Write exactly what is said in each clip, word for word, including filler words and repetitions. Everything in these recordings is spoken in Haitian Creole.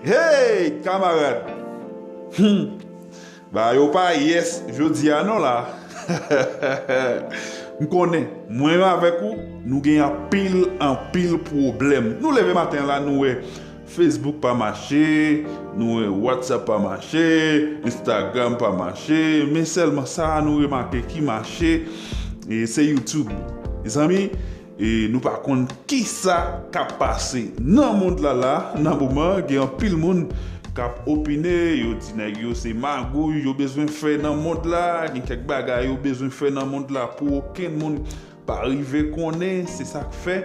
Hey, kamarad! Hmm. Ba yo pa yes jodi a non la. M konnen, mwen menm avèk ou, nou gen anpil, anpil pwoblèm. Nou leve maten la, nou wè Facebook pa mache, nou wè WhatsApp pa mache, Instagram pa mache, men sèlman sa nou remake ki mache, e se YouTube. Mezanmi, e nou pa konn kisa k ap pase nan mond la la, nan moman, gen anpil moun k ap opine, yo di nèg yo se magouy, yo bezwen fè nan mond la, gen kèk bagay yo bezwen fè nan mond la pou okenn moun pa rive konnen, se sa k fè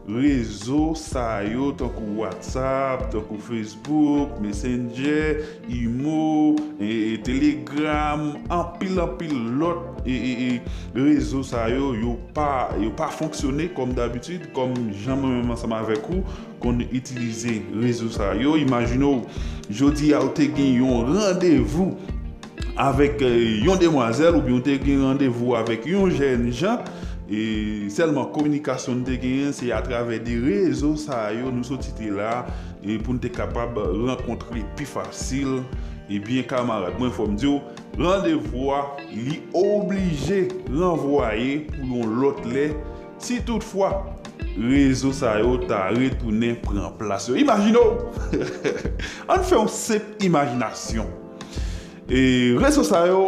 rezo sa yo, tankou WhatsApp, tankou Facebook, Messenger, Imo, e, e, Telegram, anpil, anpil lòt, e, e, e, rezo sa yo, yo pa, yo pa fonksyone kòm dabitid, kòm jan mwen menm ansanm avèk ou konn itilize rezo sa yo. Imajine w, jodi a ou te gen yon randevou avèk, eh, yon demwazèl oubyen ou te gen randevou avèk yon jèn jan, e sèlman kominikasyon n te genyen se atravè de rezo sa yo nou soti te la, e pou n te kapab rankontre pi fasil. Ebyen, kamarad mwen, fò m di w, randevou a, li oblije ranvwaye pou yon lòt lè, si toutfwa rezo sa yo ta retounen pran plas yo. Imajine w! Ann fè yon senp imajinasyon. E rezo sa yo,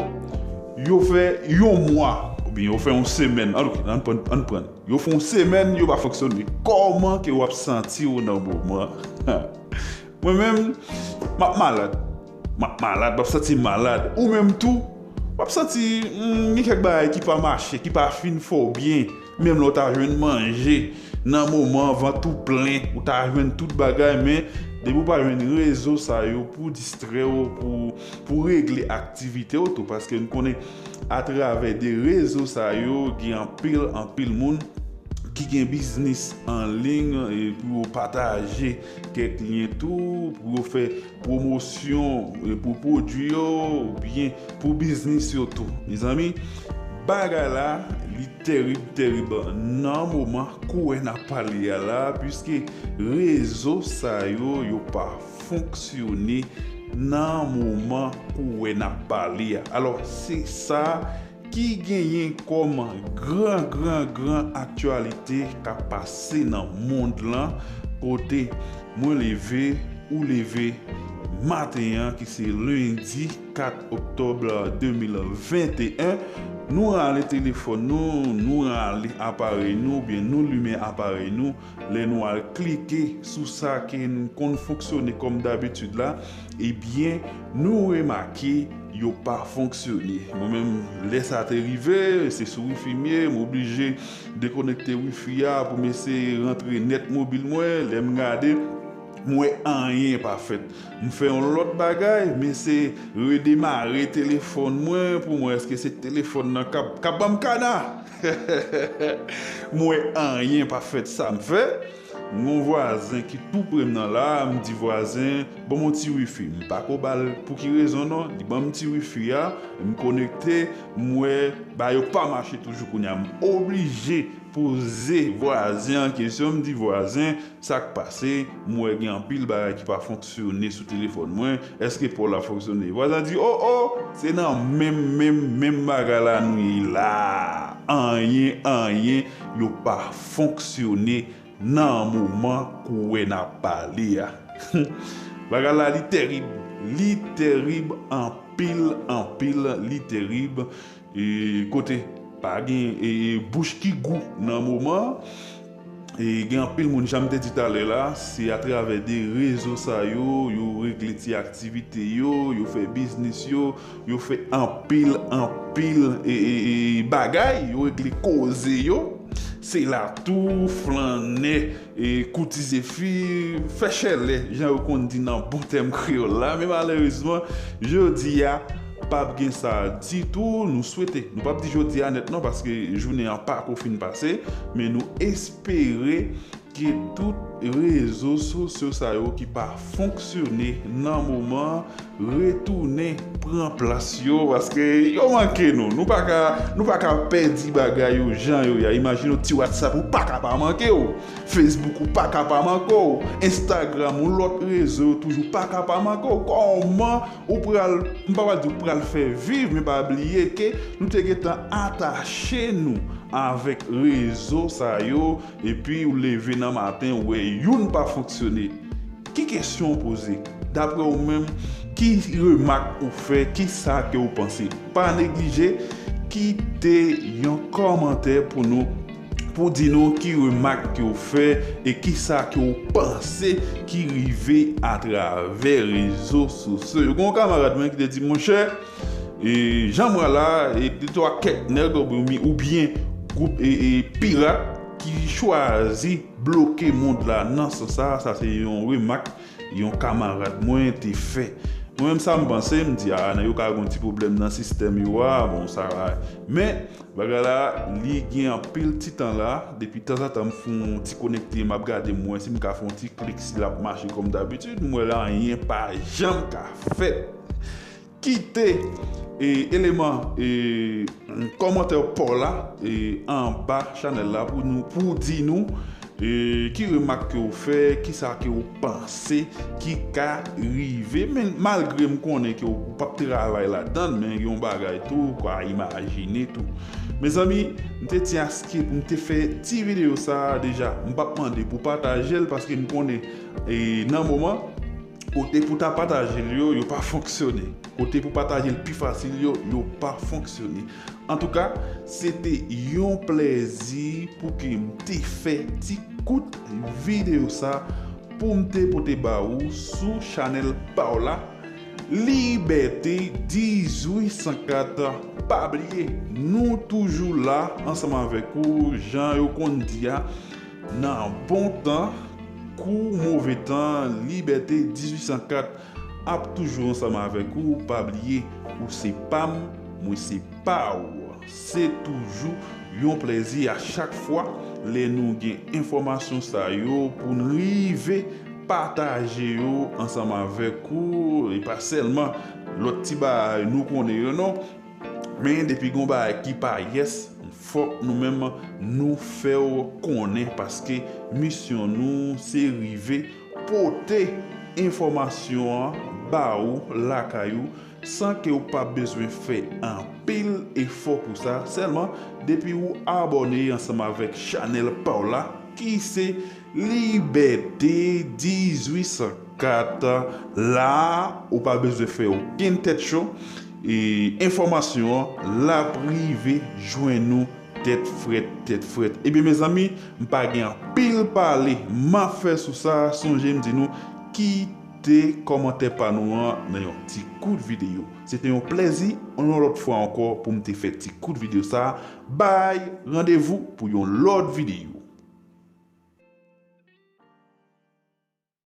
yo fè yon mwa, oubyen yo fè yon semèn, ann, ann pran, ann pran. Yo fè yon semèn, yo pa fonksyone. Kòman ke w ap santi w nan moman? Mwen menm, m ap malad. M ap malad, m ap santi malad. Ou menm tou, w ap santi, hmm, gen kèk bagay ki pa mache, ki pa fin fè w byen. Menm lè w ta jwenn manje, nan moman vant ou plen, ou ta jwenn tout bagay, men depi w pa jwenn rezo sa yo pou distrè w, pou, pou regle aktivite w tou, paske n konnen atravè de rezo sa yo, gen anpil, anpil moun ki gen biznis an liy, e pou yo pataje kèk lyen tou, pou yo fè pwomosyon, e pou pwodui yo, oubyen pou biznis yo tou. Mezanmi, bagay la, li tèrib, tèrib nan moman kounye a n ap pale a la, piske rezo sa yo, yo pa fonksyone nan moman kounye a n ap pale a. Alò, se sa ki genyen kòm gran, gran, gran aktyalite k ap pase nan mond lan, kote mwen leve, ou leve, maten an, ki se lendi kat oktòb de mil venteyen, nou rale telefòn nou, nou rale aparèy nou, oubyen nou limen aparèy nou, lè nou al klike sou sa ke n konn fonksyone kòm dabitid la, ebyen, nou remake yo pa fonksyone. Mwen menm, lè sa te rive, se sou wifi m ye, m oblije dekonekte wifi a pou m eseye rantre nèt mobil mwen. Lè m gade, m wè anyen pa fèt. M fè yon lòt bagay, m eseye redemare telefòn mwen pou m wè èske se telefòn nan k ap, k ap ban m kana. M wè anyen pa fèt, sa m fè. M gon vwazen ki tou pre m nan la, m di vwazen, "Ban m yon ti wifi." M pa ko ba l pou ki rezon non, li ban m ti wifi a, m konekte, m wè ba yo pa mache toujou kounye a. M oblije poze vwazen an kesyon, m di, "Vwazen, sa k pase? M wè gen anpil bagay ki pa fonksyone sou telefòn mwen, èske pa w la fonksyone?" Vwazen an di, "O, o, se nan menm, menm, menm bagay la nou ye la. Anyen, anyen, yo pa fonksyone nan moman kounye a n ap pale a." Bagay la, li tèrib. Li tèrib anpil, anpil, li tèrib. E kote pa gen, e, e, bouch ki gou nan moman. E gen anpil moun, jan m te di talè la, se atravè de rezo sa yo, yo regle ti aktivite yo, yo fè biznis yo, yo fè anpil, anpil, e, e, e, bagay, yo regle koze yo. Se la tou, flannè, e, koutize fi, fè chèlè, jan yo konn di nan bon tèm kreyòl la. Men malerezman, jodi a, p ap gen sa ditou. Nou swete, nou p ap di jodi a nèt non, paske jounen an pa ko fin pase, men nou espere Ke tout rezo sosyo sa yo ki pa fonksyone nan moman, retounen pran plas yo, paske yo manke nou. Nou pa ka, nou pa ka pèdi bagay yo jan yo ye a. Imajine w, ti WhatsApp ou pa ka pa manke w, Facebook ou pa ka pa manke w, Instagram ou lòt rezo yo toujou pa ka pa manke w. Kòman ou pral, m pa pral di ou pral fè viv, men pa bliye ke nou te gentan atache nou avèk rezo sa yo, epi ou leve nan maten, ou wè youn pa fonksyone. Ki kesyon w poze? Daprè w menm, ki remak ou fè? Ki sa ke w panse? Pa neglije kite yon kòmantè pou nou, pou di nou ki remak ke w fè e ki sa ke w panse ki rive atravè rezo sosyo yo. Gen yon kamarad mwen ki te di, monchè, e, jan m wè la, e, de twa kèk nèg oubyen, oubyen gwoup e, e, pirat ki chwazi bloke mond la nan sans sa, sa se yon remak yon kamarad mwen te fè. Mwen menm sa m panse, m di, a, nèg yo ka gen yon ti pwoblèm nan sistèm yo a, bon, sa, men, bagay la, li gen anpil ti tan la, depi tanzantan m fè yon ti konekte, m ap gade, m wè si m ka fè yon ti klik, si l ap mache kòm dabitid, m wè la, anyen pa janm ka fèt. Kite, e, eleman, e, kòmantè pa w la, e, anba chanèl la pou nou, pou di nou, e, ki remak ke w fè, ki sa ke w panse ki ka rive. Men malgre m konnen ke w p ap travay ladan l, men gen yon bagay tou, ou ka imajine tou. Mezanmi, m te tyen aske pou m te fè ti videyo sa a deja. M p ap mande pou pataje l paske m konnen, e, nan moman, kote pou ta pataje l yo, yo pa fonksyone. Kote pou pataje l pi fasil yo, yo pa fonksyone. Antouka, se te yon plèzi pou ke m te fè ti kout videyo sa pou m te pote ba ou sou chanèl pa w la, Libète dizuit san kat. Pa bliye, nou toujou la ansanm avèk ou, jan yo konn di a, nan bon tan kou move tan, Libète dizuit san kat ap toujou ansanm avèk ou. Pa bliye, ou se pa m, mwen se pa w. Se toujou yon plèzi a chak fwa lè nou gen enfòmasyon sa yo pou n rive pataje yo ansanm avèk ou, e pa sèlman lòt ti bagay nou konnen yo non. Men depi gon bagay ki pa yès, fòk nou menm nou fè w konnen, paske misyon nou se rive pote enfòmasyon an ba ou lakay ou san ke w pa bezwen fè anpil efò pou sa. Sèlman depi ou abòne ansanm avèk chanèl pa w la ki se Libète dizuit san kat la, ou pa bezwen fè okenn tèt cho. E enfòmasyon an l ap rive jwenn nou tèt frèt, tèt frèt. Ebyen mezanmi, m pa gen anpil pale m ap fè sou sa. Sonje m di nou kite kòmantè pa nou an nan yon ti kout videyo. Se te yon plèzi yon lòt fwa ankò pou m te fè ti kout videyo sa. Bay, randevou pou yon lòt videyo.